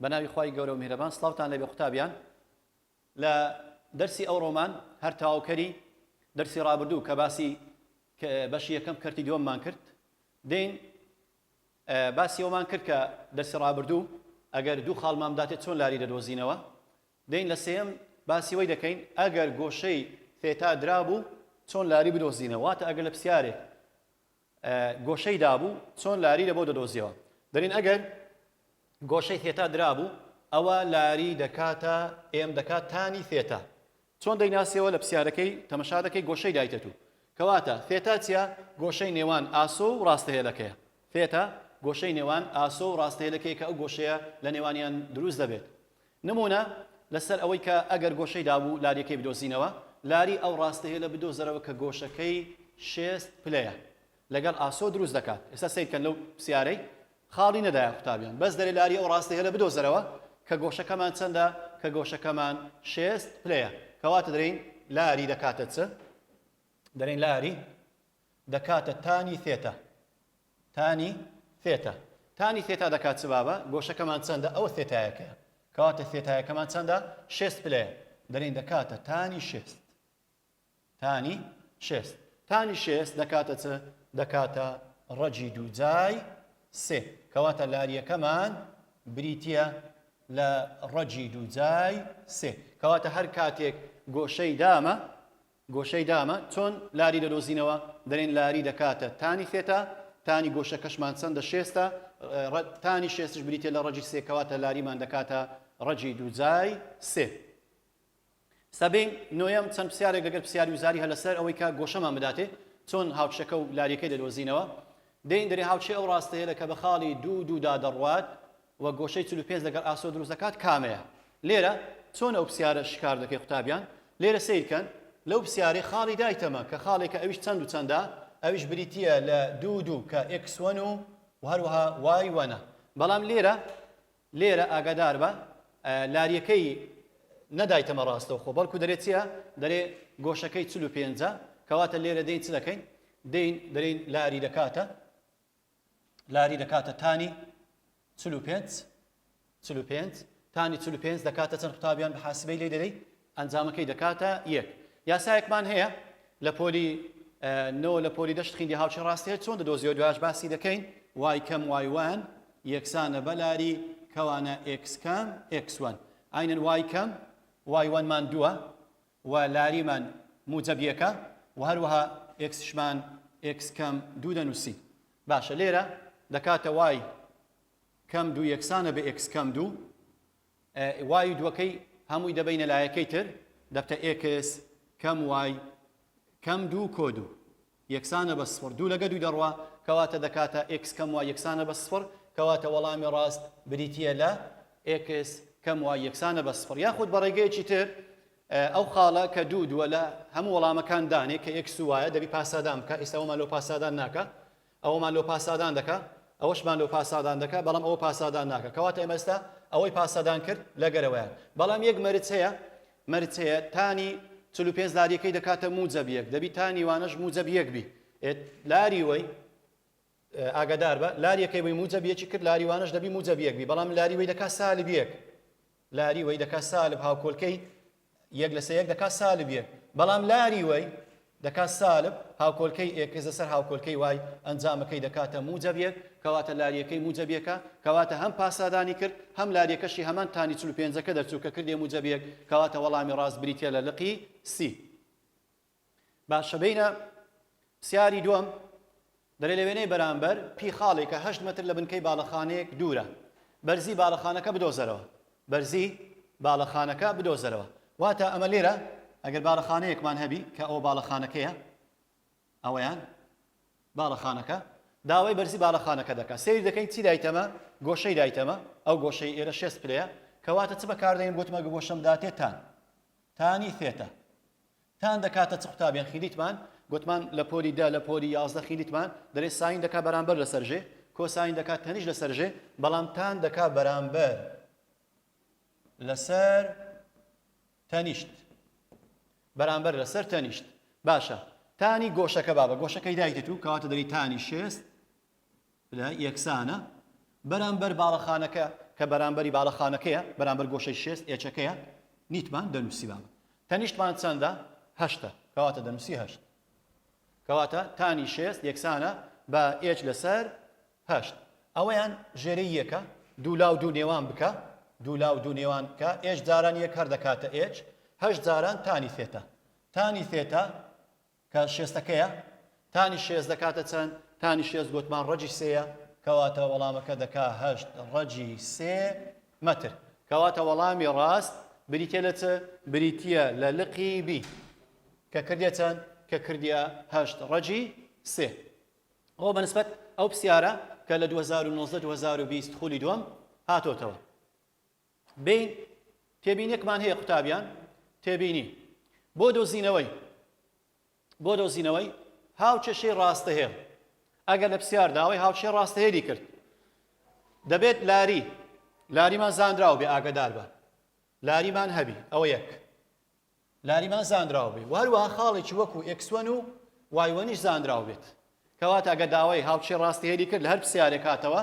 بەناوی خوای گەورە و میهرەبان سڵاوتان لێبێ قوتابیان لە دەرسی ئەوڕۆمان هەر تەواوکەری دەرسی ڕابردوو کە باسی بەشی یەکەم کەرتی دووەممان کرد دێین باسی ئەومان کرد کە دەرسی ڕابردوو ئەگەر دوو خاڵمان بداتێت چۆن لاری دەدۆزینەوە دێین لە سێیەم باسی وەی دەکەین ئەگەر گۆشەی theta درابوو چۆن لاری بدۆزینەوە واتە ئەگەر لە پرسیارێک گۆشەی دابوو چۆن لاری لە بۆ دەدۆزیەوە دەرین ئەگەر گۆشەی theta درابوو ئەوە لاری دەکاتە m دەکات tan ی theta چۆن دەیناسیەوە لە پرسیارەکەی تەمەشا دەکەی گۆشەی دایتە تو کەواتە theta چیە گۆشەی نێوان ئاسۆ و ڕاستەهێلەکەیە theta گۆشەی نێوان ئاسۆ و ڕاستەهێلەکەی کە ئەو گۆشەیە لە نێوانیان دروست دەبێت نمونە لەسەر ئەوەی کە ئەگەر گۆشەی دابوو لاریەکەی بدۆزینەوە، لاری ئەو ڕاستەهێلە بدۆزەرەوە کە گۆشەکەی شێست پلەیە لەگەڵ ئاسۆ دروست دەکات. ئێستا سەیر کەن لەو پرسیارەی خاڵی نەدایە قوتابیان بەس دەرێ لاری ئەو ڕاستەهێلە بدۆزەرەوە کە گۆشەکەمان چەندە کە گۆشەکەمان شێست پلەیە کەواتە دەرێین لاری دەکاتە چ؟ دەرێین لاری دەکاتە tan ی theta tan ی theta tan ی theta دەکات چ بابە؟ گۆشەکەمان چەندە؟ ئەوە theta یەکەیە. کەواتە theta یەکەمان چەندە؟ شێست پلەیە. دەرێین دەکاتە tan ی شێست. tan ی شێست. tan ی شێست دەکاتە چ؟ دەکاتە ڕەگی دووجای سێ. کەواتە لاریەکەمان بریتییە لە ڕەگی دووجای سێ. کەواتە هەر کاتێک گۆشەی دامە گۆشەی دامە چۆن لاری دەدۆزینەوە؟ دەرێن لاری دەکاتە tan ی theta، tan ی گۆشەکەشمان چەندە شێستە، tan ی شێستش بریتیە لە ڕەگی سێ کەواتە لاریمان دەکاتە ڕەگی دووجای سێ. سەبین نۆیەم چەند پرسیارێک لەگەر پرسیاری وزاری هەر لەسەر ئەوەی کە گۆشەمان بداتێ چۆن هاوکێشەکە و لاریەکەی دەدۆزینەوە دێین دەرێ هاوکێ ئەو ڕاستەیە لە کە بە خاڵی دوو دوودا دەڕوات و گۆشەی 45 لەگەڵ ئاسۆ دروست دەکات کامەیە؟ لێرە چۆن ئەو پرسیارە شکار دەکەی قوتابیان؟ لێرە سەیرکەن لەو پرسیارەی خاڵی دایتەمە کە خاڵێکە ئەویش چەند و چەندە ئەویش بریتییە لە دوو دوو کە x one و و هەروەها y one ە بەڵام لێرە لێرە ئاگادار بە لاریەکەی نەدایتەمە ڕاستەوخۆ بەڵکو دەرێ چییە دەرێ گۆشەکەی 45 کەواتە لێرە دێین چ دەکەین دێین دەرێین لاری دەکاتە لاری دەکاتە tan ی 45 45 tan ی 45 دەکاتە چەند قوتابیان بە حاسبەی لێ دەدەی ئەنجامەکەی دەکاتە یەک یاسایەکمان هەیە لە پۆلی نۆ لە پۆلی دەشت خیندی هاوچی ڕاستەیە چۆن دەدۆزیەوە دوایش باسی دەکەین y کەم y one یەکسانە بە لاری کەوانە x کەم x one ئاینەن y کەم y one مان دووە و لاریمان موجەب یەکە و هەروەها x شمان x کەم دوو دەنووسین باشە لێرە دەکاتە y کەم دوو یەکسانە بە x کەم دوو y و دووەکەی هەمووی دەبینە لایەکەی تر دەبتە x کەم y کەم دوو کۆ دوو یەکسانە بە سفر دوو لەگە دوو دەڕوا کەواتە دەکاتە x کەم y یەکسانە بە سفر کەواتە وەڵامی ڕاست بریتییە لە x کەم y یەکسانە بە سفر یاخود بە ڕێگەیەکی تر ئەو خاڵە کە دوو دووە لە هەموو وەڵامەکان دانێ کە x و y ە دەبی پاسادان بکە ئێستا ئەومان لۆ پاسادان ناکە ئەوەمان لۆ پاسادان دەکا ئەوەشمان لۆ پاسادان دەکا بەڵام ئەوە پاسادان ناکە کەواتە ئێمە ئێستا ئەوەی پاسادان کرد لەگەرەوەیان بەڵام یەک مەرج هەیە مەرج هەیە tan ی 45 لاریەکەی دەکاتە موجەب یەک دەبی tan ی وانەش موجەب یەک بی لاری وەی ئاگادار بە لاریەکەی وەی موجەب یەکی کرد لاری وانەش دەبی موجەب یەک بی بەڵام لاری وەی دەکا سالب یەک لاری وەی دەکا سالب هاوکۆلکەی یەک لەسەر یەک دەکا سالب یەک بەڵام لاری وەی دەکا سالب هاوکۆلکەی x لەسەر هاوکۆلکەی y ئەنجامەکەی دەکاتە موجەب یەک کەواتە لاریەکەی موجەب یەکە کەواتە هەم پاسادانی کرد هەم لاریەکەشی هەمان tan ی 45ەکە دەرچوو کە کردێ موجەب یەک کەواتە وەڵامی ڕاست بریتە لە لقی C. باشە بێینە پرسیاری دووەم دەرێ لە وێنەی بەرامبەر P خاڵێکە هەشت مەتر لە بنکەی باڵەخانەیەک دوورە بەرزی باڵەخانەکە بدۆزەرەوە بەرزی باڵەخانەکە بدۆزەرەوە واتە ئەمە لێرە ئەگەر باڵەخانەیەکمان هەبی کە ئەوە باڵەخانەکەیە ئەوەیان باڵەخانەکە داوای بەرزی باڵەخانەکە دەکات سیر دەکەین چی دایتەمە گۆشەی دایتەمە ئەو گۆشەی ئێرە شێست پلەیە کەواتە چ بەکاردەین گوتمە گۆشەم داتێ tan tan ی theta tan دەکاتە چ قوتابیان خیلیتمان گوتمان لە پۆلی دە لە پۆلی 11 خیلیتمان دەرێ sine دەکا بەرامبەر لەسەر ژێ cosine دەکات تەنیش لەسەر ژێ بەڵام tan دەکا بەرامبەر لەسەر تەنیشت بەرامبەر لەسەر تەنیشت باشە tan ی گۆشەکە بابە گۆشەکەی دایتێت و کەواتە دەری tan ی شێست پلە یەکسانە بەرامبەر باڵەخانەکە. کە بەرامبەری باڵەخانەکەیە، بەرامبەر گۆشەی شێست H ەکەیە، نیتمان دەنووسی بابە. تەنیشتمان چەندە؟ هەشتە. کەواتە دەنووسی هەشت. کەواتە tan ی شێست یەکسانە بە H لەسەر هەشت. ئەوەیان ژێرەی یەکە، دوو لاو دوو نێوان بکە، دوو لاو دوو نێوان بکە، H جاران یەک هەر دەکاتە H، هەشت جاران tan ی theta. tan ی theta کە شێستەکەیە، tan ی شێست دەکاتە چەند؟ tan ی شێست گۆتمان ڕەجی سێیە، کەواتە وەڵامەکە دەکا هەشت ڕەجی سێ مەتر. کەواتە وەڵامی ڕاست بریتیە لە چ؟ بریتیە لە لقی B کە کردیە چەند؟ کە کردیە هەشت ڕەجی سێ. ئەوە بە نسبەت ئەو پرسیارە کە لە 2019 2020 خولی دووەم هاتۆتەوە. بین تێبینێکمان هەیە قوتابیان تێبینی بۆ دۆزینەوەی بۆ دۆزینەوەی هاوکێشەی ڕاستەهێڵ ئەگەر لە پرسیار داوای هاوکێشەی ڕاستەهێلی کرد دەبێت لاری لاریمان زانراو بێ ئاگدار بە لاریمان هەبی ئەوە یەک لاریمان زانراو بێ و هەروەها خاڵێکی وەکو X one و Y one یش زانراو بێت. کەواتە ئەگەر داوای هاوکێشەی ڕاستەهێلی کرد لە هەر پرسیارێک هاتەوە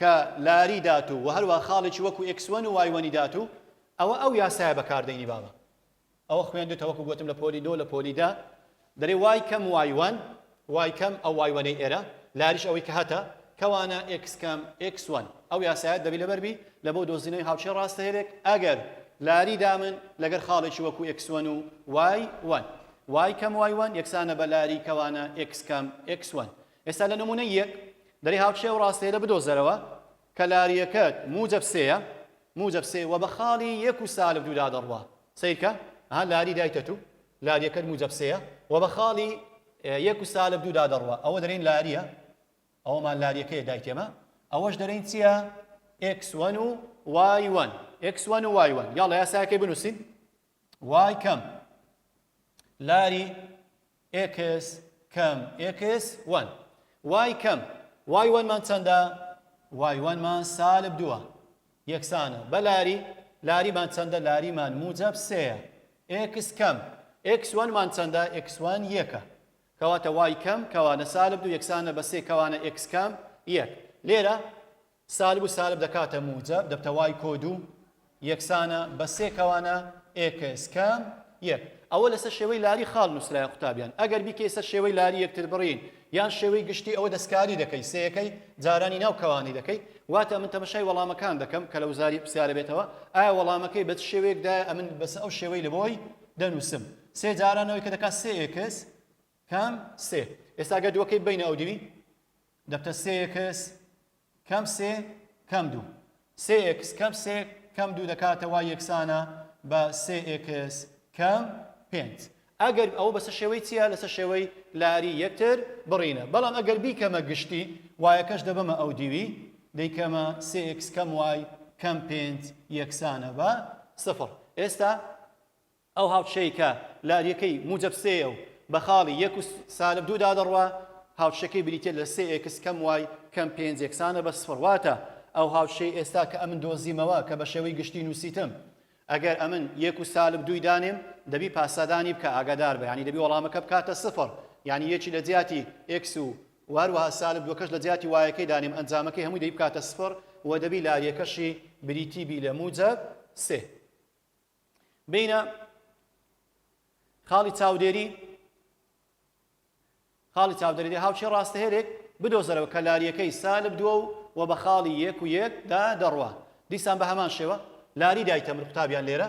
کە لاری داتوو و هەروەها خاڵێکی وەکو X one و Y one ی داتوو ئەوە ئەو یاسایە بەکاردەینی بابە ئەوە خوێندوتە وەکو گوتم لە پۆلی دۆ لە پۆلی دە دەرێ Y کەم Y one Y کەم ئەو Y one ەی ئێرە لاریش ئەوەی کە هەتە کەوانە X کەم X one ئەو یاسایە دەبی لەبەر بی لە بۆ دۆزینەوەی هاوکێشەی ڕاستەهێلێک ئەگەر لاری دامن لەگەر خاڵێکی وەکو X one و Y one Y کەم Y one یەکسانە بە لاری کەوانە X کەم X one ئێستا لە نمونەی یەک دەری هاوکێشەی ئەو ڕاستەهێلە بدۆزەرەوە کە لاریەکەت موجەب سێیە موجەب سێ وە بە خاڵی یەک و سالب دوودا دەڕوا سەیرکە ها لاری دایتە تو لاریەکەت موجەب سێیە وە بە خاڵی یەک و سالب دوودا دەڕوا ئەوە دەرێین لاریە ئەوەمان لاریەکەیە دایتێمە ئەوەش دەرێین چییە X one و Y one X one و Y one یاڵە یاساکەی بنووسین Y کەم لاری X کەم X one Y کەم Y one مان چەندە؟ Y one مان سالب دووە یەکسانە بە لاری لاریمان چەندە؟ لاریمان موجەب سێیە X کەم X one مان چەندە؟ X one یەکە کەواتە Y کەم کەوانە سالب دوو یەکسانە بە سێ کەوانە X کەم یەک لێرە سالب و سالب دەکاتە موجەب دەبتە Y کۆ دوو یەکسانە بە سێ کەوانە X کەم یەک. ئەوە لەسەر شێوەی لاری خاڵ نووسرایە قوتابیان ئەگەر بیکەی سەر شێوەی لاری یەکتر بڕین یان شێوەی گشتی ئەوە دەستکاری دەکەی سێیەکەی جارانی ناو کەوانەی دەکەی واتە من تەمەشای وەڵامەکان دەکەم کە لە وزاری پرسیارە بێتەوە ئایا وەڵامەکەی بە چ شێوەیەک دایە ئەمن بەس ئەو شێوەی لە بۆی دەنووسم سێ جارانەوەی کە دەکات سێ X کەم سێ ئێستا گەر دووەکەی بینە ئەو دیوی دەبتە سێ X کەم سێ کەم دوو. سێ X کەم سێ کەم دوو دەکاتە Y یەکسانە بە سێ X کەم پێنج. ئەگەر ئەوە بەسەر شێوەی چییە؟ لەسەر شێوەی لاری یەکتر بڕینە. بەڵام ئەگەر بیکەمە گشتی Y ەکەش دەبەمە ئەو دیوی دەیکەمە سێ X کەم Y کەم پێنج یەکسانە بە سفر. ئێستا ئەو هاوکێشەی کە لاریەکەی موجەب سێیە و بە خاڵی یەک و سالب دوودا دەڕوا، هاوکێشەکەی بریتیە لە سێ X کەم Y کەم پێنج یەکسانە بە سفر. واتە ئەو هاوکێشەی ئێستا کە ئەمن دۆزیمەوە کە بە شێوەی گشتی نووسیتم، ئەگەر ئەمن یەک و سالب دووی دانێم دەبی پاسادانی بکا، ئاگادار بە یانی دەبی وەڵامەکە بکاتە سفر، یانی یەکی لە جیاتی X و و هەروەها سالب دووەکەش لە جیاتی Y ەکەی دانێم ئەنجامەکەی هەمووی دەبی بکاتە سفر و دەبی لاریەکەشی بریتی بی لە موجەب سێ. بینە خاڵی چاودێری خاڵی چاودێری هاوکێشەی ڕاستەهێلێک بدۆزەرەوە کە لاریەکەی سالب دووە و و بە خاڵی یەک و یەک دا دەڕوا دیسان بە هەمان شێوە لاری دایتە من قوتابیان لێرە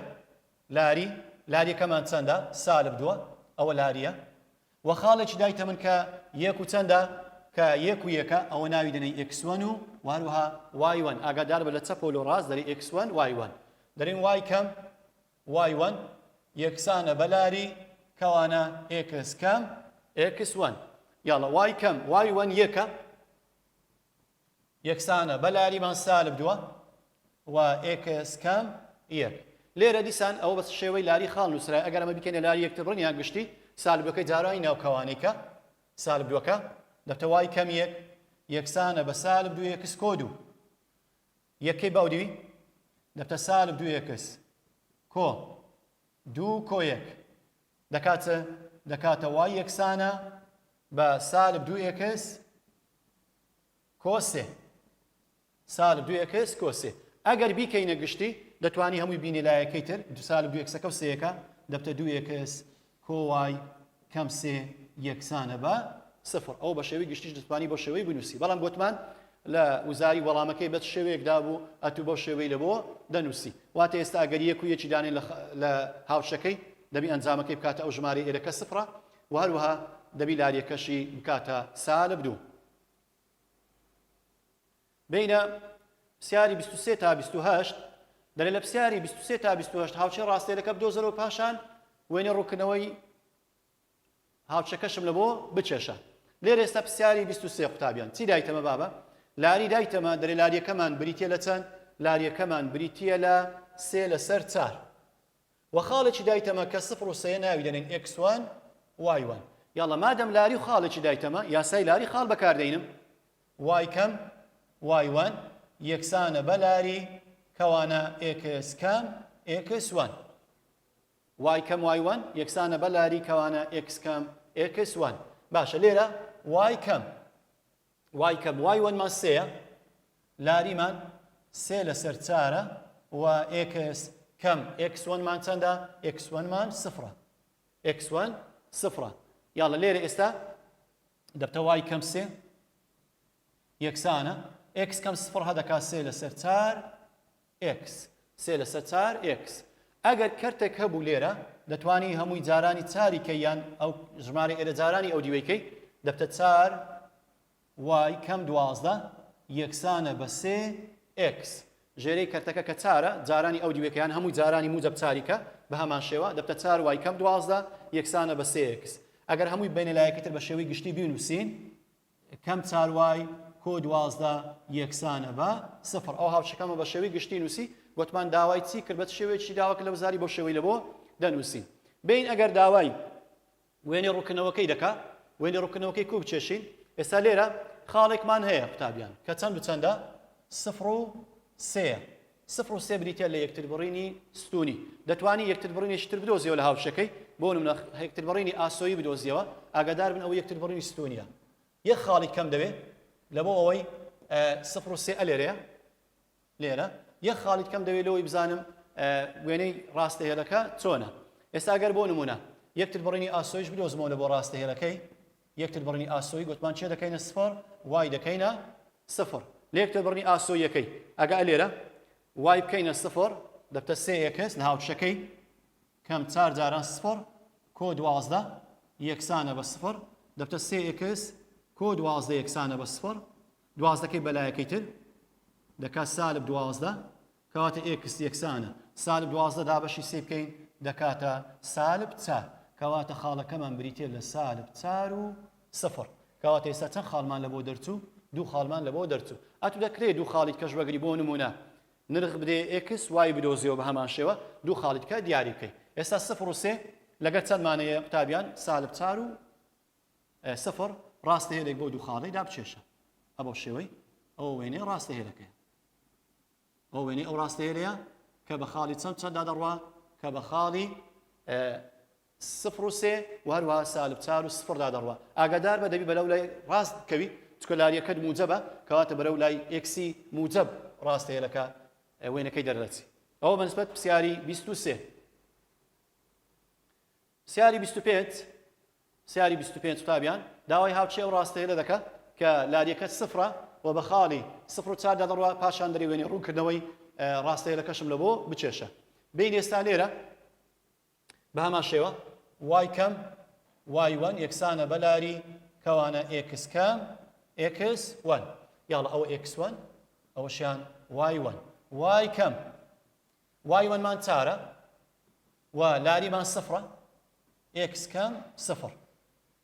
لاری لاریەکەمان چەندە سالب دووە ئەوە لاریە وە خاڵێکی دایتە من کە یەک و چەندە کە یەک و یەکە ئەوە ناوی دەنێی X one و وە هەروەها Y one ئاگادار بە لە چەپەوە لۆ ڕاست دەرێی X one Y one دەرێن Y کەم Y one یەکسانە بە لاری کەوانە X کەم X one یاڵە Y کەم Y one یەکە یەکسانە بە لاریمان سالب دووە و X کەم یەک. لێرە دیسان ئەوە بە شێوەی لاری خاڵ نووسرای ئەگەر ئەمە بیکەینە لاری یەکتربڕین یان گشتی سالب دووەکەی جارانی ناو کەوانەی کە سالب دووەکە دەبتە Y کەم یەک یەکسانە بە سالب دوو X کۆ دوو یەکەی باودیوی دەبتە سالب دوو X کۆ دوو کۆ یەک دەکات چ؟ دەکاتە Y یەکسانە بە سالب دوو X کۆ سێ. سالب دوو X کۆ سێ. ئەگەر بیکەینە گشتی دەتوانی هەمووی بینێ لایەکەی تر سالب دوو ئێکسەکە و سێیەکە دەبتە دوو ئێکس کۆ وای کەم سێ یەکسانە بە سفر. ئەوە بە شێوەی گشتیش دەتوانی بەو شێوەی بنووسی بەڵام گۆتمان لە وزاری وەڵامەکەی بە چ شێوەیەک دابوو ئەتوو بەو شێوەی لە بۆ دەنووسی. واتە ئێستا ئەگەر یەک و یەکی دانێن لە هاوشەکەی دەبی ئەنجامەکەی بکاتە ئەو ژمارەی ئێرە کە سفرە و هەروەها دەبی لاریەکەشی بکاتە سالب دوو. بێینە پرسیاری 23 تا 28 دەرێ لە پرسیاری 23 تا 28 هاوچەی ڕاستێلەکە بدۆزەرەوە پاشان وێنەی ڕوونکردنەوەی هاوچەکەشم لە بۆ بکێشە لێرە ئێستا پرسیاری 23 قوتابیان چی دایتەمە بابە لاری دایتەمە دەرێ لاریەکەمان بریتە لە چەند لاریەکەمان بریتە لە سێ لەسەر چار وە خاڵێکی دایتەمە کە سفر و سێیە ناوی دەنێین ئێکس وان وای وان. یاڵا مادەم لاری و خاڵێکی دایتەمە یاسای لاری خاڵ بەکار دەینم وای کەم وای وان یەکسانە بە لاری کەوانە ئێکس کەم ئێکس وان وای کەم وای وان یەکسانە بە لاری کەوانە ئێکس کەم ئێکس وان باشە لێرە وای کەم وای کەم وای وەنمان سێیە لاریمان سێ لەسەر چارە و ئێکس کەم ئێکس وەنمان چەندە؟ ئێکس وەنمان سفرە ئێکس وەن سفرە یاڵە لێرە ئێستا دەبتە وای کەم سێ یەکسانە ئێکس کەم سفر هەدەکا سێ لەسەر چار ئێکس سێ لەسەر چار ئێکس ئەگەر کەرتێک هەبوو لێرە دەتوانی هەمووی جارانی چاری کەی یان ئەو ژمارەی ئێرە جارانی ئەو دیوەی کەی دەبتە چار وای کەم 12 یەکسانە بە سێ ئێکس ژێرەی کەرتەکە کە چارە جارانی ئەو دیوەکە یان هەمووی جارانی موجەب چاریکە بە هەمان شێوە دەبتە چار وای کەم 12 یەکسانە بە سێ ئێکس ئەگەر هەمووی بینە لایەکی تر بە شێوەی گشتی بینووسین کەم چار وای کۆ 12 یەکسانە بە سفر. ئەو هاوشەکەمە بە شێوەی گشتی نووسی، گۆتمان داوای چی کرد بە چ شێوەیەکی داوا کرد لە وزاری بەو شێوەی لە بۆ دەنووسین. بێین ئەگەر داوای وێنەی ڕوونکردنەوەکەی دەکا، وێنەی ڕوونکردنەوەکەی کوو بکێشین؟ ئێستا لێرە خاڵێکمان هەیە قوتابیان کە چەند و چەندە؟ سفر و سێیە. سفر و سێ بریتیە لە یەکتربڕینی ستوونی. دەتوانی یەکتربڕینێکی تر بدۆزیەوە لە هاوکێشەکەی، بۆ نمونە یەکتربڕینی ئاسۆیی بدۆزیەوە، ئاگادار بن ئەوە یەکتربڕینی ستوونیە. یەک خاڵی کەم دەوێ لە بۆ ئەوەی سفر و سێ ئەلێرەیە لێرە یەک خاڵیت کەم دەوێت لەوەی بزانم وێنەی ڕاستە هێلەکە چۆنە. ئێستا گەر بۆ نمونە یەکتربڕینی ئاسۆیش بدۆزمەوە لە بۆ ڕاستە هێلەکەی یەکتربڕینی ئاسۆیی گوتمان چێ دەکەینە سفر وای دەکەینە سفر لە یەکتربڕینی ئاسۆییەکەی ئەگە لێرە وای بکەینە سفر دەبتە سێ ئێکس لە هاوکێشەکەی کەم چار جاران سفر کۆ 12 یەکسانە بە سفر دەبتە سێ ئێکس کۆ 12 یەکسانە بە سفر دوازدەکەی بەلایەکەی تر دەکات سالب 12 کەواتە ئێکس یەکسانە سالب 12 دابەشی سێ بکەین دەکاتە سالب چار کەواتە خاڵەکەمان بریتە لە سالب چار و سفر کەواتە ئێستا چەند خاڵمان لە بۆ دەرچوو؟ دوو خاڵمان لە بۆ دەرچوو. ئەتو دەکرێ دوو خاڵی تکەش وەگری بۆ نموونە نرخ بدەیە ئێکس وای بدۆزیەوە بە هەمان شێوە دوو خاڵی تکە دیاری بکەی. ئێستا سفر و سێ لەگەر چەندمان هەیە قوتابیان؟ سالب چار و سفر ڕاستە هێلێک بۆ دوو خاڵی دا بکێشە. ئە بەو شێوەی ئەوە وێنەی ڕاستە هێلەکەیە. ئەو وێنەی ئەو ڕاستە هێلەیە کە بە خاڵی چەند چەنددا دەڕوا کە بە خاڵی سفر و سێ و هەروەها سالب چار و سفردا دەڕوا. ئاگادار بە دەبی بەرەو لای ڕاست بکەوی چونکە لاریەکەت موجەبە کەواتە بەرەو لای ئێکسی موجەب ڕاستە هێلەکە وێنەکەی دەردەچی. ئەوە بە نسبەت پرسیاری 23. پرسیاری 25 پرسیاری 25 قوتابیان داوای هاوچێ ئەو ڕاستە هێلە دەکا کە لاریەکە سفرە و بە خاڵی سفر و چاردا دەڕوا پاشان دەری وێنەی ڕوونکردنەوەی ڕاستە هێلەکەشم لە بۆ بکێشە. بێین ئێستا لێرە بە هەمان شێوە وای کەم وای وەن یەکسانە بە لاری کەوانە ئێکس کەم ئێکس وەن یاڵە ئەوە ئێکس وەن ئەوەشیان وای وەن وای کەم وای وەنمان چارە و لاریمان سفرە ئێکس کەم سفر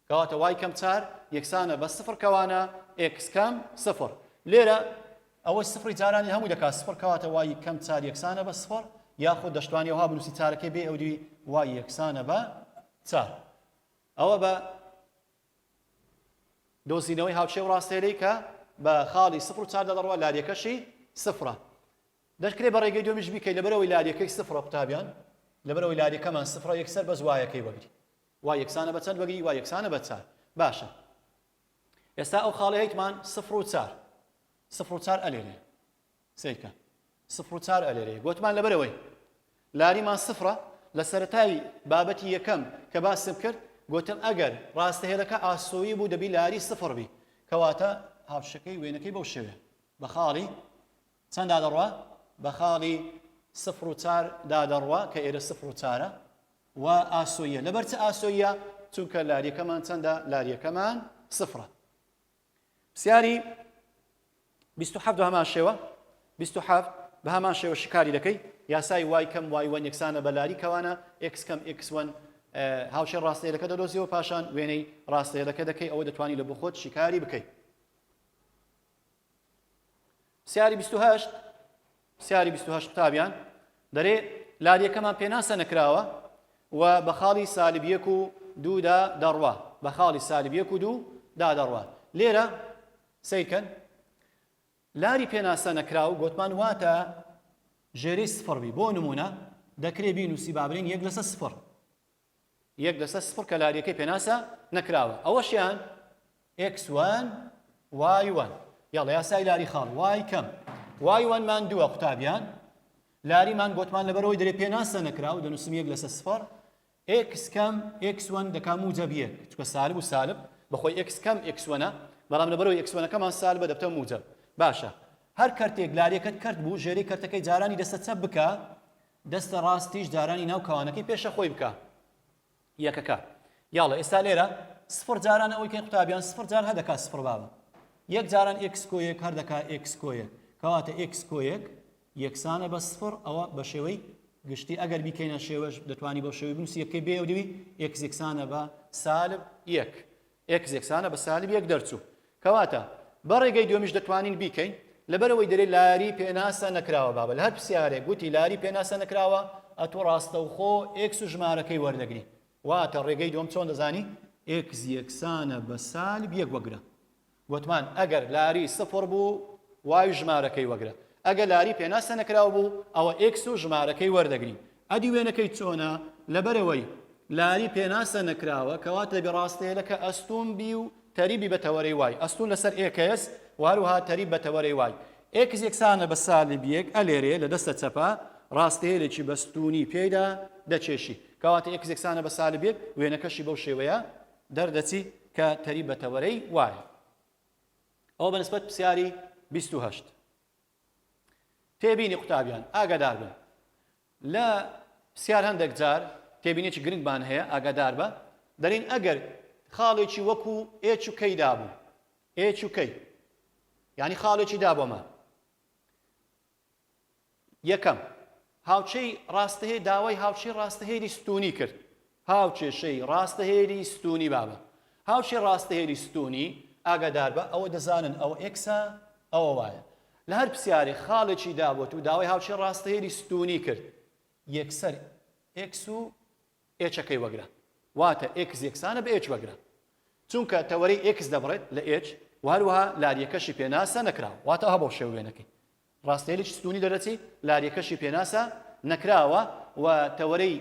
کەواتە وای کەم چار یەکسانە بە سفر کەوانە ئێکس کەم سفر. لێرە ئەوەی سفری جارانی هەمووی دەکات سفر کەواتە وای کەم چار یەکسانە بە سفر یاخود دەشتوانی ئەوها بنووسی چارەکەی بێ ئەودی وای یەکسانە بە چار. ئەوە بە دۆزینەوەی هاوشێوە ڕاستەیەی کە بە خاڵی سفر و چاردا دەڕوا لاریەکەشی سفرە. دەشکرێ بە ڕێگەی دووەمیش بیکەی لەبەرئەوەی لاریەکەی سفرە قوتابیان لەبەرئەوەی لاریەکەمان سفرە یەکسەر بەس وایەکەی وەگری وا یەکسانە بە چەند وەگری وا یەکسانە بە چار باشە ئێستا ئەو خاڵی هەیتمان سفر و چار سفر و چار ئەلێرێ سیرکە. سفر و چار ئەلێرەیە گۆتمان لەبەرئەوەی لاریمان سفرە لە سەرەتای بابەتی یەکەم کە باسم کرد گۆتم ئەگەر ڕاستەهێلەکە ئاسۆیی بوو دەبی لاری سفر بی کەواتە هاوشەکەی وێنەکەی بەو شێوەیە بە خاڵی چەندا دەڕوا بە خاڵی سفر و چار دا دەڕوا کە ئێرە سفر و چارە و ئاسۆییە لەبەر چ ئاسۆییە چونکە لاریەکەمان چەندە لاریەکەمان سفرە پرسیاری 27 بە هەمان شێوە 27 بە هەمان شێوە شکاری دەکەی یاسای y کەم y one یەکسانە بە لاری کەوانە x کەم x one هاوشێ ڕاستەیەکە دەدۆزیەوە پاشان وێنەی ڕاستەیەکە دەکەی ئەوە دەتوانی لە بخۆت شیکاری بکەیت پرسیاری 28 پرسیاری 28 قوتابیان دەرێ لاریەکەمان پێناسە نەکراوە و بە خاڵی سالب یەک و دوودا دەڕوا بە خاڵی سالب یەک و دوو دا دەڕوا لێرە سیرکەن لاری پێناسە نەکراو گوتمان واتە ژێرەی سفر بی بۆ نمونە دەکرێ بینوسی بابرین یەک لەسەر سفر یەک لەسەر سفر کە لاریەکەی پێناسە نەکراوە ئەوەشیان x one y one یاڵە یاسای لاری خاڵ y کەم y one مان دووە قوتابیان لاریمان گۆتمان لەبەرەوەی دەرێ پێناسە نەکراو دەنووسم یەک لەسەر سفر x کەم x one دەکا موجەب یەک چونکە سالب و سالب بەخۆی x کەم x one ە بەڵام لەبەرەوەی x one ەکەمان سالبە دەبتە موجەب باشە هەر کەرتێک لاریەکەت کەرت بوو ژێرەی کەرتەکەی جارانی دەستە چەپ بکە دەستە ڕاستیش جارانی ناو کەوانەکەی پێشە خۆی بکە یەکەکە یاڵە ئێستا لێرە سفر جاران ئەوەی کەی قوتابیان سفر جار هەر دەکا سفر بابە یەک جاران x کۆ یەک هەر دەکا x کۆ یەک کەواتە x کۆ یەک یەکسانە بە سفر ئەوە بە شێوەی گشتی ئەگەر بیکەینە شێوەش دەتوانی بەو شێوەی بنووسی یەکەی بێ و دوی x یەکسانە بە سالب یەک x یەکسانە بە سالب یەک دەرچوو. کەواتە بە ڕێگەی دووەمیش دەتوانین بیکەین، لەبەرئەوەی دەرێ لاری پێناسە نەکراوە بابە لە هەر پرسیارێک گوتی لاری پێناسە نەکراوە ئەتۆ ڕاستەوخۆ x و ژمارەکەی وەردەگری واتە ڕێگەی دووەم چۆن دەزانی x یەکسانە بە سالب یەک وەگرە گوتمان ئەگەر لاری سفر بوو y و ژمارەکەی وەگرە ئەگەر لاری پێناسە نەکراو بوو ئەوە x و ژمارەکەی وەردەگرین ئەدی وێنەکەی چۆنە؟ لەبەرئەوەی لاری پێناسە نەکراوە کەواتە دەبێ ڕاستەهێلەکە ئەستوون بی و تەریب بی بە تەوەرەی y ئەستوون لەسەر x و هەروەها تەریب بە تەوەرەی y x یەکسانە بە سالب یەک ئەلێرێ لە دەستە چەپە ڕاستەهێلێکی بە ستوونی پێیدا دەکێشی کەواتە x یەکسانە بە سالب یەک وێنەکەشی بەو شێوەیە دەردەچی کە تەریب بە تەوەرەی y ە ئەوە بە نسبەت پرسیاری 28 تێبینی قوتابیان ئاگادار بن لە پرسیار هەندێک جار تێبینێکی گرنگمان هەیە ئاگادار بە دەرین ئەگەر خاڵێکی وەکو H و K دابوو H و K یعنی خاڵێکی دابۆمە یەکەم، هاوچەی ڕاستەهێ داوای هاوچەی ڕاستەهێلی ستوونی کرد. هاوکێشەی ڕاستەهێلی ستوونی بابە. هاوچەی ڕاستەهێلی ستوونی، ئاگاداربە ئەوە دەزانن ئەوە x ە ئەوە y ە. لە هەر پرسیارێک خاڵێکی دابۆت و داوای هاوچەی ڕاستەهێلی ستوونی کرد، یەکسەر x و h ەکەی وەگرە. واتە x یەکسانە بە h وەگرە. چونکە تەوەرەی x دەبڕێت لە h و هەروەها لارییەکەشی پێناسە نەکراوە. واتە ئەوها بەو شێوە وێنەکەی. ڕاستەهێلێکی ستوونی دەرەچی، لارییەکەشی پێناسە نەکراوە و تەوەرەی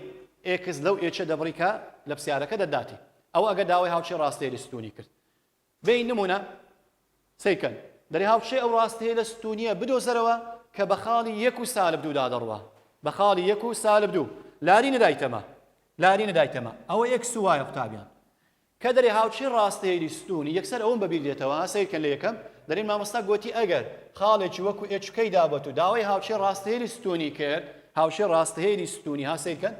x لەو h ە دەبڕی کە لە پرسیارەکە دەداتی. ئەوە ئەگەر داوای هاوکێشەی ڕاستەهێلی ستوونی کرد. بێین نموونە سەیرکەن. دەرێ هاوکێشەی ئەو ڕاستەهێلە ستوونییە بدۆزەرەوە کە بە خاڵی یەک و سالب دوودا دەڕوا. بە خاڵی یەک و سالب دوو. لاری نەدایتەمە. لاری نەدایتەمە. ئەوە x و y ە قوتابیان. کە دەرێ هاوکێشەی ڕاستەهێلی ستوونی یەکسەر ئەوەم بەبیر دێتەوە ها سەیرکەن لە یەکەم دەرێن مامۆستا گۆتی ئەگەر خاڵێکی وەکو H و K دابت و داوای هاوکێشەی ڕاستەهێلی ستوونی کرد هاوکێشەی ڕاستەهێلی ستوونی ها سەیرکەن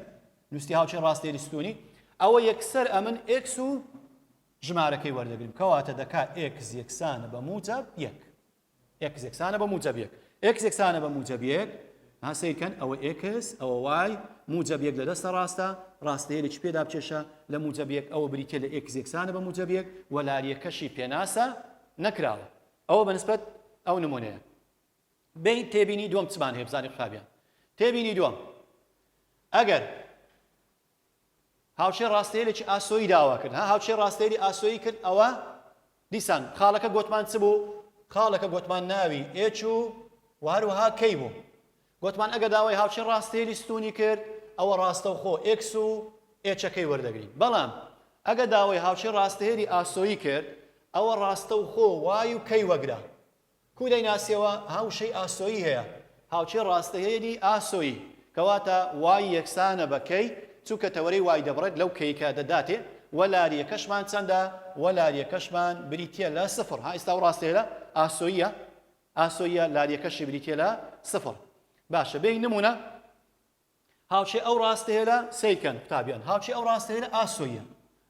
نووستی هاوکێشەی ڕاستەهێلی ستوونی ئەوە یەکسەر ئەمن x و ژمارەکەی وەردەگرم کەواتە دەکا x یەکسانە بە موجەب یەک x یەکسانە بە موجەب یەک x یەکسانە بە موجەب یەک ها سەیرکەن ئەوە x ئەوە y موجەب یەک لە دەستە ڕاستە ڕاستەیەلێکی پێدا بکێشە لە موجەب یەک ئەوە بریتە لە x یەکسانە بە موجەب یەک و لاریەکەشی پێناسە نەکراوە ئەوە بە نسبەت ئەو نمونەیە بین تێبینی دووەم چمان هەیە بزانانی قوتابیان تێبینی دووەم ئەگەر هاوشێ ڕاستەیەلێکی ئاسۆیی داوا کرد ها هاوشێ ڕاستەیەلی ئاسۆیی کرد ئەوە دیسان خاڵەکە گۆتمان چ بوو خاڵەکە گۆتمان ناوی H و و هەروەها K بوو گۆتمان ئەگە داوای هاوشێ ڕاستەیەلی ستونی کرد ئەوە ڕاستەوخۆ x و h ەکەی وەردەگرین بەڵام ئەگە داوای هاوشێ ڕاستەیەلی ئاسۆیی کرد ئەوە ڕاستەوخۆ y و K وەگرە کو دەیناسیەوە؟ ها وشەی ئاسۆیی هەیە. هاوچێ ڕاستەهێلی ئاسۆیی. کەواتە y یەکسانە بە k، چونکە تەوەرەی y دەبڕێت لەو k کە دەداتێ، وە لارییەکەشمان چەندە؟ وە لارییەکەشمان بریتییە لە سفر. ها ئیستا ئەو ڕاستەهێلە ئاسۆییە، ئاسۆییە، لارییەکەشی بریتییە لە سفر. باشە بێین نموونە. هاوچێ ئەو ڕاستەیەلە سەیرکەن قوتابیان هاوچێ ئەو ڕاستەیەلە ئاسۆییە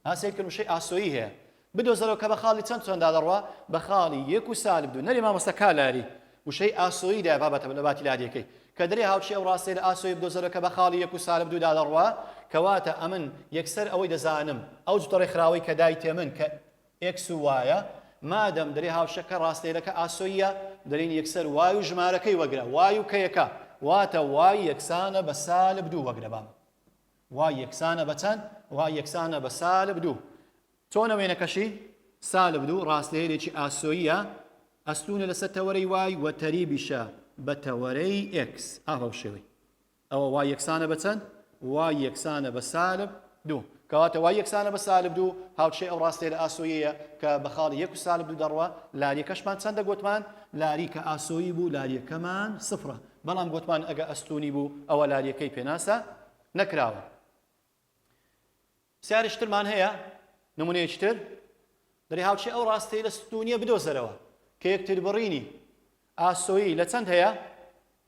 ها سەیرکەن وشەی ئاسۆیی هەیە بدۆزەرەوە کە بە خاڵی چەند چەندا دەڕوا بە خاڵی یەک و سالب دوو نەرێ مامۆستا کا لاری وشەی ئاسۆیی دا بابەتە لە باتی لاریەکەی کە دەرێ هاوچێ ئەو ڕاستەیەلە ئاسۆیی بدۆزەرەوە کە بە خاڵی یەک و سالب دوو دا دەڕوا کەواتە ئەمن یەکسەر ئەوەی دەزانم ئەو جوتە ڕێکخراوەی کە دایتێ من کە ئێکس و وایە، مادەم دەرێ هاوشەکە ڕاستەیلەکە ئاسۆییە، دەرێین یەکسەر y و ژمارەکەی وەگرە، y و کەیەکە، واتە y یەکسانە بە سالب دوو وەگرە بام. y یەکسانە بە چەند؟ y یەکسانە بە سالب دوو. چۆنە وێنەکەشی؟ سالب دوو ڕاستەیلێکی ئاسۆییە، ئەستوونە لەسەر تەوەرەی y و تەریبیشە بە تەوەرەی x. ئا بەو شێوەی. ئەوە y یەکسانە بە چەند؟ y یەکسانە بە سالب دوو. کەواتە y یەکسانە بە سالب دوو، هاوکێشەی ئەو ڕاستەیە لە ئاسۆییەیە کە بە خاڵی یەک و سالب دوو دەڕوا. لارییەکەشمان چەندە گۆتمان؟ لاری کە ئاسۆیی بوو لارییەکەمان سفرە. بەڵام گۆتمان ئەگە ئەستوونی بوو ئەوە لارییەکەی پێناسە نەکراوە. پرسیارێکی ترمان هەیە، نمونەیەکی تر، دەرێ هاوکێشەی ئەو ڕاستەی لە ستوونیە بدۆزەرەوە کە یەکتربڕینی ئاسۆیی لە چەند هەیە؟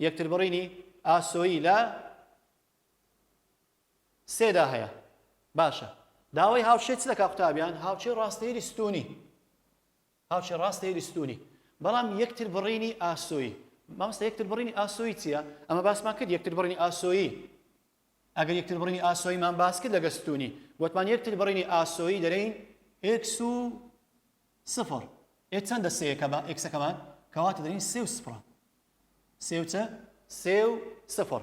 یەکتربڕینی ئاسۆیی لە سێدا هەیە. باشە داوای هاوکێشەی چ دەکا قوتابیان؟ هاوکێشەی ڕاستەیلی ستوونی. هاوکێشەی ڕاستەیلی ستوونی بەڵام یەکتربڕینی ئاسۆیی. مامۆستا یەکتربڕینی ئاسۆیی چییە؟ ئەمە باسمان کرد یەکتربڕینی ئاسۆیی ئەگەر یەکتربڕینی ئاسۆییمان باس کرد لەگە ستوونی گۆتمان یەکتربڕینی ئاسۆیی دەرێین x و سفر ئێ چەندە سێیەکەمە x ەکەمان کەواتە دەرێین سێ و سفرە سێ و چە سێ و سفر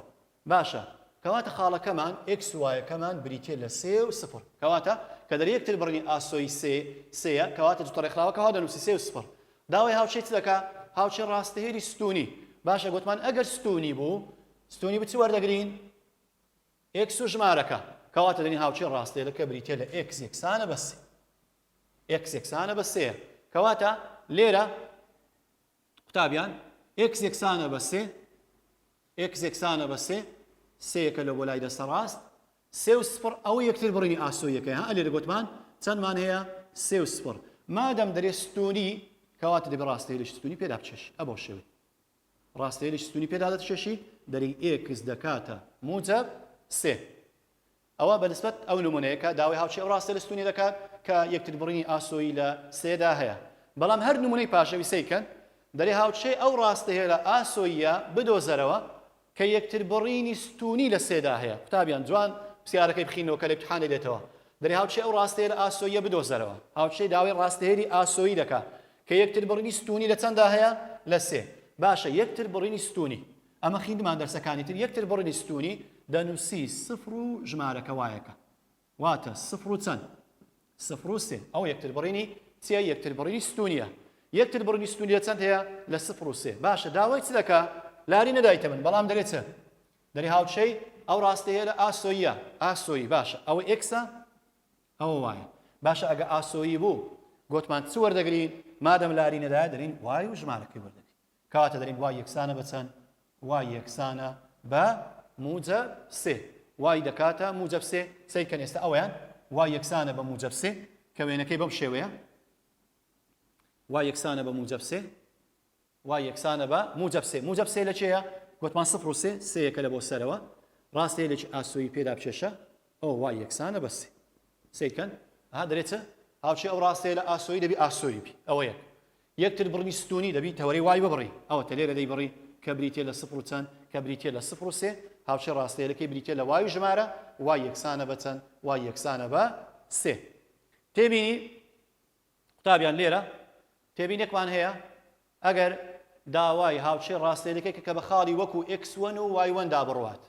باشە کەواتە خاڵەکەمان x y ەکەمان بریتە لە سێ و سفر کەواتە کە دەرێ یەکتر بڕینی ئاسۆی سێ سێیە کەواتە جوتە ڕێکخراوەکە وا دەنووسی سێ و سفر داوای هاوکێشەی چ دەکا هاوکێشەی ڕاستەهێلی ستوونی باشە گوتمان ئەگەر ستوونی بوو ستونی بچ وەردەگرین؟ x و ژمارەکە. کەواتە دەنی هاوکێ ڕاستێلەکە بریتیە لە x یەکسانە بە سێ. x یەکسانە بە سێ. کەواتە لێرە قوتابیان x یەکسانە بە سێ x یەکسانە بە سێ سێیەکە لە بۆ لای دەستە ڕاست سێ و سفر ئەوە یەکتر بڕینی ئاسۆیەکەی ها لێرە گوتمان چەندمان هەیە سێ و سفر مادەم دەرێ ستونی کەواتە دەبێ ڕاستەیلش ستونی پێدا بچێش ئەبۆ شێوەی ڕاستەیەلیش ستونی پێدا دەکێشی دەری x دەکاتە موجەب سێ. ئەوە بە نسبەت ئەو نمونەیە کە داوای هاوکێشەی ئەو ڕاستە لە ستونی دەکات کە یەکتربڕینی ئاسۆیی لە سێدا هەیە. بەڵام هەر نمونەی پاشەوی سەیرکەن دەرێ هاوکێشەی ئەو ڕاستەهێلە ئاسۆییە بدۆزەرەوە کە یەکتربڕینی ستونی لە سێدا هەیە. قوتابیان جوان پرسیارەکەی بخینەوە کە لە ئیمتیحانێ دێتەوە. دەرێ هاوکێشەی ئەو ڕاستەیە لە ئاسۆییە بدۆزەرەوە. هاوکێشەی داوای ڕاستەهێلی ئاسۆیی دەکا کە یەکتربڕینی ستوونی لە چەندا هەیە؟ لە سێ. باشە یەکتربڕینی ستوونی ئەمە خیندمان دەرسەکانی تر یەکتربڕینی ستوونی دەنووسی سفر و ژمارەکە y ەکە واتە سفر و چەند؟ سفر و سێ. ئەوە یەکتربڕینی چییە؟ یەکتربڕینی ستوونیە. یەکتربڕینی ستوونی لە چەند هەیە؟ لە سفر و سێ. باشە داوای چ دەکا؟ لاری نەدایتە من بەڵام دەرێ چ؟ دەرێ هاوکێشەی ئەو ڕاستەیە لە ئاسۆییە ئاسۆیی باشە ئەوە x ە ئەوە y ە باشە ئەگە ئاسۆیی بوو گۆتمان چ وەردەگرین مادەم لاری نەدایە دەرین y و ژمارەکەی وەردەگرین کەواتە دەرین y یەکسانە بە چەند y یەکسانە بە موجەب سێ y دەکاتە موجەب سێ سەیرکەن ئێستا ئەویان y یەکسانە بە موجەب سێ کە وێنەکەی بەم شێوەیە y یەکسانە بە موجەب سێ y یەکسانە بە موجەب سێ. موجەب سێ لە کێیە؟ گۆتمان سفر و سێ، سێیەکە لە بۆ سەرەوە. ڕاستەیەلێکی ئاسۆیی پێدا بکێشە. ئەوە y یەکسانە بە سێ. سەیرکەن. ئەها دەرێ چ؟ هاوکێشەی ئەو ڕاستەیە لە ئاسۆیی دەبی ئاسۆیی بی. ئەوە یەک. یەکتر بڕینی ستوونی دەبی تەوەرەی y ببڕی. ئەوەتە لێرە دەیبڕی کە بریتیە لە سفر و چەند؟ کە بریتیە لە سفر و سێ. هاوکێشەی ڕاستەیەلەکەی بریتیە لە y و ژمارە. y یەکسانە بە چەند؟ y یەکسانە بە سێ. تێبینی قوتابیان لێرە تێبینێکمان هەیە ئەگەر داوای هاوکێشەی ڕاستەیەکێکە کە بە خاڵی وەکو x one و y one دا بڕوات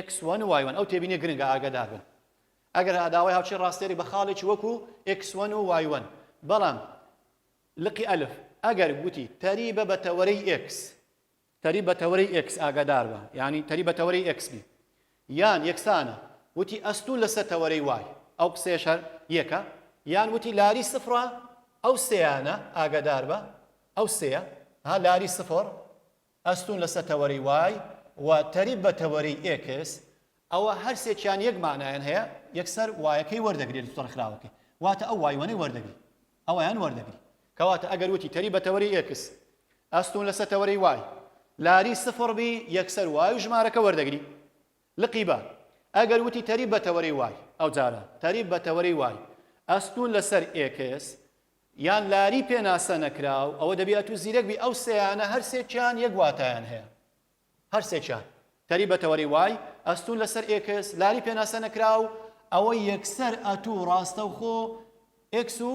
x one و y one ئەو تێبینی گرنگە ئاگادار بن ئەگەر داوای هاوکێشەی ڕاستەیەک بە خاڵێکی وەکو x one و y one بەڵام لقی ئەلف ئەگەر گوتی تەریبە بە تەوەرەی x تەریب بە تەوەرەی x ئاگاداربە یانی تەریب بە تەوەرەی x بی یان یەکسانە وتی ئەستوون لەسەر تەوەرەی y ئەو قسەیەش هەر یەکە یان وتی لاری سفرە ئەو سێیانە ئاگاداربە ئەو سێیە ها لاری سفر. ئەستوون لەسەر تەوەرەی y و تەریب بە تەوەرەی x، ئەوە هەرسێکیان یەک مانایان هەیە، یەکسەر y ەکەی وەردەگری لە ڕێکخراوەکەی، واتە ئەو y one ەی وەردەگری، ئەویان وەردەگری. کەواتە ئەگەر وتی تەریب بە تەوەرەی x، ئەستوون لەسەر تەوەرەی y، لاری سفڕ بی، یەکسەر y و ژمارەکە وەردەگری. لقی بە، ئەگەر وتی تەریب بە تەوەرەی y، ئەوجارە تەریب بە تەوەرەی y، ئەستوون لەسەر x، یان لاری پێناسە نەکراو، ئەوە دەبی ئەتوو زیرەک بی ئەو سێیانە هەر سێکیان یەک واتایان هەیە. هەر سێکیان. تەریب بە تەوەرەی y، ئەستوون لەسەر x، لاری پێناسە نەکراو، ئەوە یەکسەر ئەتوو ڕاستەوخۆ x و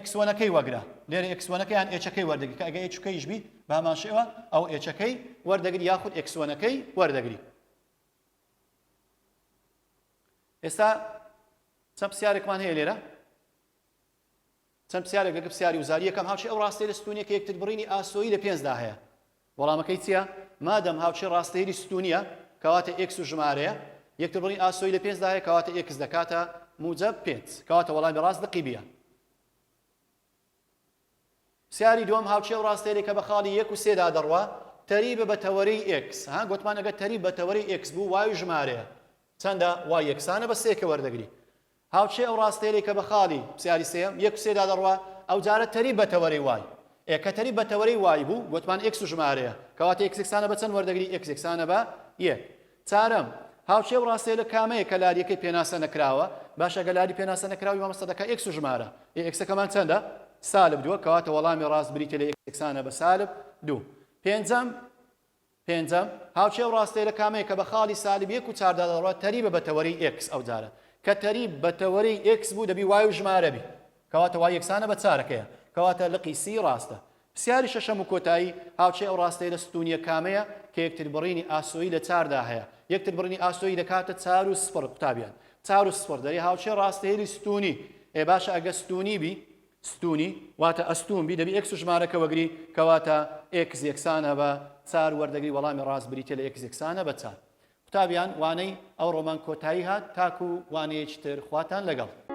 x one ەکەی وەگرە. لێرە x one ەکە یان h ەکەی وەردەگری کە ئەگە h و کەیش بی بە هەمان شێوە ئەو h ەکەی وەردەگری یاخود x one ەکەی وەردەگری. ئێستا چەند پرسیارێکمان هەیە لێرە چەند پرسیارێک لەگە پرسیاری وزاری یەکەم هاوشێ ئەو ڕاستەی لە ستونیە کە یەکتر بڕینی ئاسۆیی لە پێنجدا هەیە وەڵامەکەی چییە؟ مادەم هاوکێ ڕاستەیلی ستونیە کەواتە x و ژمارەیە یەکتر بڕین ئاسۆیی لە پێنجدا هەیە کەواتە x دەکاتە موجب پێنج کەواتە وەڵامی ڕاست لقی B یە. پرسیاری دووەم هاوکێ ئەو ڕاستەیەی کە بە خاڵی یەک و سێدا دەڕوا تەریبە بە تەوەرەی x ها گۆتمان ئەگەر تەریب بە تەوەرەی x بوو y و ژمارەیە چەندە y یەکسانە بە سێ کە وەردەگری هاوکێ ئەو ڕاستەیەی کە بە خاڵی پرسیاری سێیەم یەک و سێدا دەڕوا ئەو جارە تەریب بە تەوەرەی y ئێ کە تەریب بە تەوەرەی y بوو گۆتمان x و ژمارەیە کەواتە x یەکسانە بە چەند وەردەگری x یەکسانە بە یەک چارەم، هاوکێ و ڕاستەیە لە کامەیە کە لاریەکەی پێناسە نەکراوە؟ باشە گەر لاری پێناسە نەکراوی مامۆستا دەکا x و ژمارە. ئێ x ەکەمان چەندە؟ سالب دووە کەواتە وەڵامی ڕاست بریتیە لە x یەکسانە بە سالب دوو. پێنجەم، پێنجەم، هاوکێ و ڕاستەیە لە کامەیە کە بە خاڵی سالب یەک و چاردا دەڕوات تەریبە بە تەوەرەی x ئەو جارە کە تەریب بە تەوەرەی x بوو دەبی y و ژمارە بی کەواتە y یەکسانە بە چارەکەیە کەواتە لقی C ڕاستە. پرسیاری شەشەم و کۆتایی، هاوکێ ئەو ڕاستەیە لە ستوونیە کامەیە کە یەکتربڕینی ئاسۆیی لە چاردا هەیە؟ یەکتربڕینی ئاسۆیی دەکاتە چار و سفر قوتابیان چار و سفر دەرێ هاوکێ ڕاستەیەلی ستوونی ئێ باشە ئەگە ستوونی بی ستوونی واتە ئەستوون بی دەبی x و ژمارەکە وەگری کەواتە x یەکسانە بە چار وەردەگری وەڵامی ڕاست بریتیە لە x یەکسانە بە چار قوتابیان وانەی ئەوڕۆمان کۆتایی هات تاکو وانەیەکی تر خواتان لەگەڵ.